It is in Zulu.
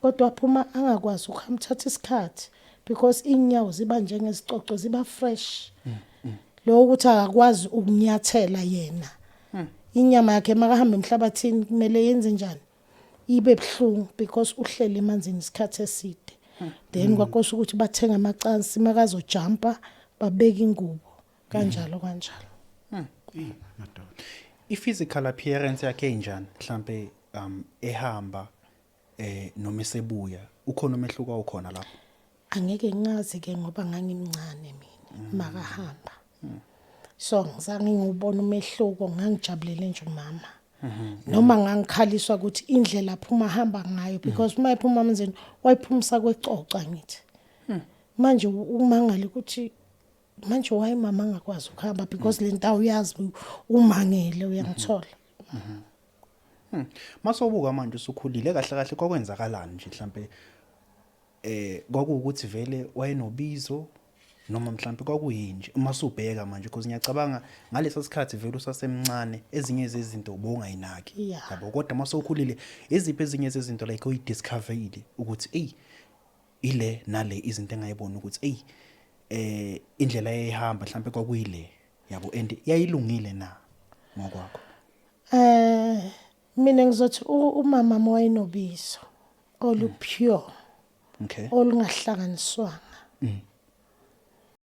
Kodwa waphuma angakwazi ukuhamba, thatha isikhathi, because inyawo ziba njengezicoco, ziba fresh. Lo ukuthi akakwazi ukunyathela yena, inyama yakhe makahamba emhlabathini kumele yenze njani? Ibe buhlungu, because uhlele emanzini isikhathi eside. Then kwakosa ukuthi bathenga amacansi, makazojumpa babeka ingubo, kanjalo kanjalo. Madoda. I-physical appearance yakhe injani mhlambe, ehamba noma esebuya? Ukhona umehluko awukhona lapho? Angeke ngazi ke, ngoba ngangimncane mina makahamba, so ngizange ngiwubona umehluko. Ngangijabulele nje umama, noma ngangikhaliswa ukuthi indlela aphuma hamba ngayo, because uma ephuma emanzini wayiphumisa kwecoca. Ngithi manje umangale ukuthi manje why mama angakwazi ukuhamba, because le nto awuyazi, umangele, uyangithola? Masobuka manje usukhulile, kahle kahle kwakwenzakalani nje mhlambe? Kwakuwukuthi vele wayenobizo, noma mhlambe kwakuyini nje uma usubheka manje? Because ngiyacabanga ngaleso sikhathi vele usasemncane, ezinye zezinto ubungayinaki. Yabo, kodwa mase ukhulile, iziphi ezinye zezinto like oyidiscoverile ukuthi ey, ile nale izinto engayibona ukuthi ey, indlela eyayihamba mhlambe kwakuyile, yabo, and yayilungile na ngokwakho? Mina ngizothi umama wayenobizo olu pure, olungahlanganiswanga.